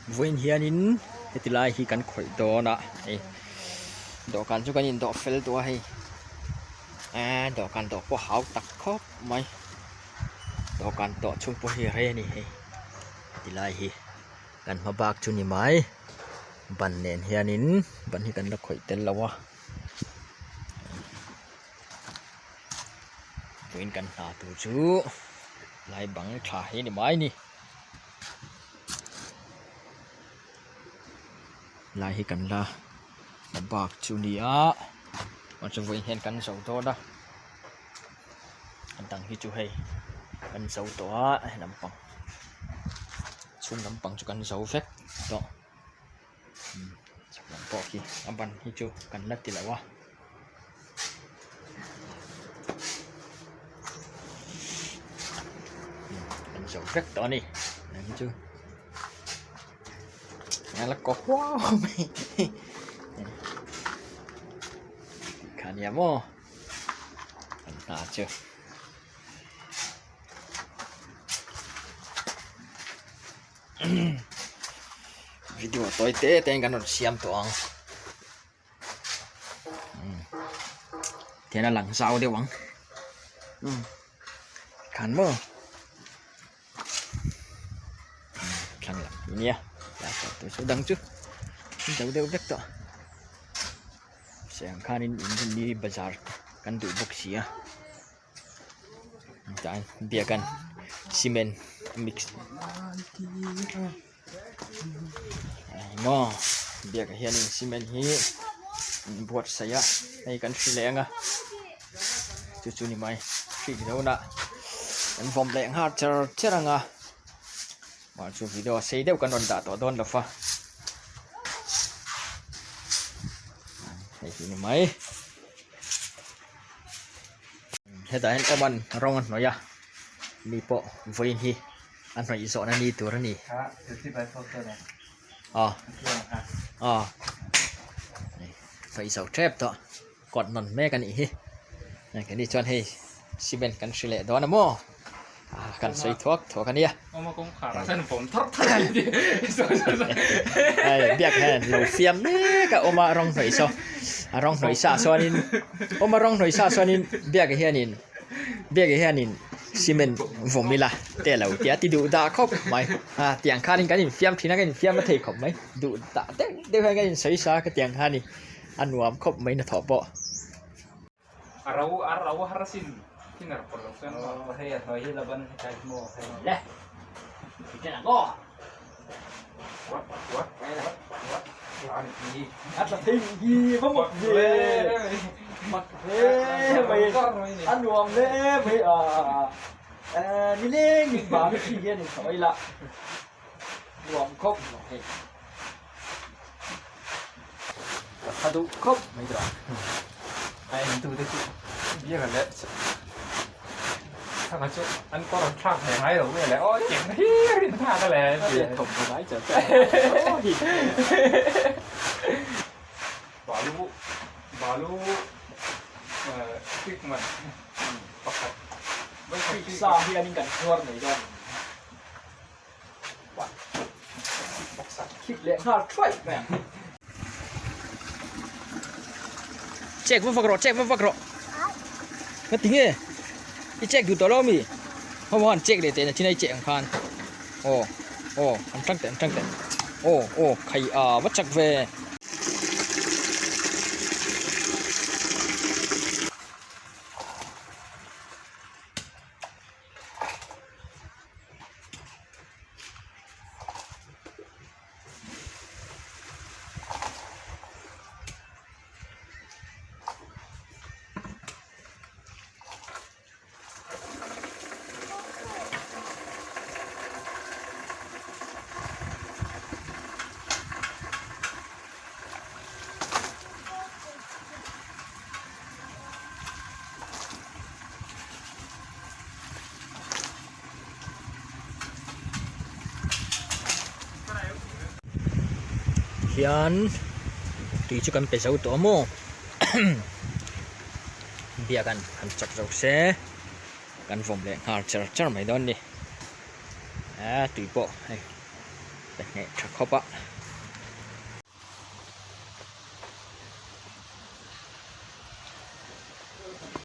Vawiin hianin heti lai hi kan khawih dawn a hei dawhkan chu kan indawh fel tawh a hei eee dawhkan dawh pawh hau tak khawp mai dawhkan tawh chhung pawh hi a rei a ni hei heti lai hi kan hma bak chu ni mai ban nen hianin ban hi kan la khawih tel lo a. Vawiin kan hna tur chu lai bang tha hi ni mai ni. Lai hi kan la a bak chu ni a chuan chu vawiin hian kan zo dawn a a dang hi chu hei kan zo tawh a he lampang chhung lampang chu kan zo vek tawh. Chhak lam pawh khi a ban hi chu kan la ti lo a. Kan zo vek tawh a ni heng hi chu a la kaw huau mai tikhan nia maw kan hna chu. Video tawi te te in kan rawn siam tawh ang tihian a lang zau deuh ang khan maw thlang lam hi nia chu dang chu deuh deuh vek tawh siang khanin inrinni bazar kan duh bawk si a. Tlai biakan cement a mix maw biakah hianin cement hi an buatsaih a hei kan hri leh ang a chu chu ni mai hrik zawnah an vawm leh nghal char char ang a mah chu video sei deuh kan rawn dah tawh dawn lo va hei hi ni mai. Hetah hian awm an rawng a hnawih a mi pawh vawiin hi a hnawih zawhna ni tur a ni aw aw hnawih zo tep tawh kawt nawn mek a nih hi keini chuan hei cement kan hri leh dawn a maw kan sawi thuak thuak a nia hei biak hian lo fiam mek a awm a rawng hnawih saw a rawng hnawih sa chuanin awm a rawng hnawih sa chuanin biak hianin biak hianin cement vawm ila te a lo ti a ti duh dah khawp mai a tiang khanin kan infiam thin a kan infiam a thei khawp mai duh dah deuh deuh hian kan insawi sa ka tiang khan a nuam khawp mai hnathawh pawh. A ro a ro har asin thinner pawh lo chuan Aw hei a hnuai hi la ban hetlai hi maw hei. Le ti ang aw. What what what what A tla thei hi va mak ve mak ve mai a nuam ve mai a nileng in bang hi hian in sawi la nuam khawp mai. A duh khawp mai tawh a. A entu te chu biak leh thanga chu an kawr an thlak ve ngai lo nge le aw cheng hlir in nghak a le ti a thawm ngai char char aw hi balu balu tik man pakhat sa hianin kan chhuar nei dawn Check va vak rawh check va vak rawh nga ti nge i check duh tawh lo ami ho han check leh teh na chin a i check ang khan aw aw an tang teh an tang teh aw aw khai a va chak ve. Hian tui chu kan pe zo tawh a maw biak an han chak zo se kan vawm leh nghal char char mai dawn a ni a tui pawh hei. Pe hneh tha khawp a.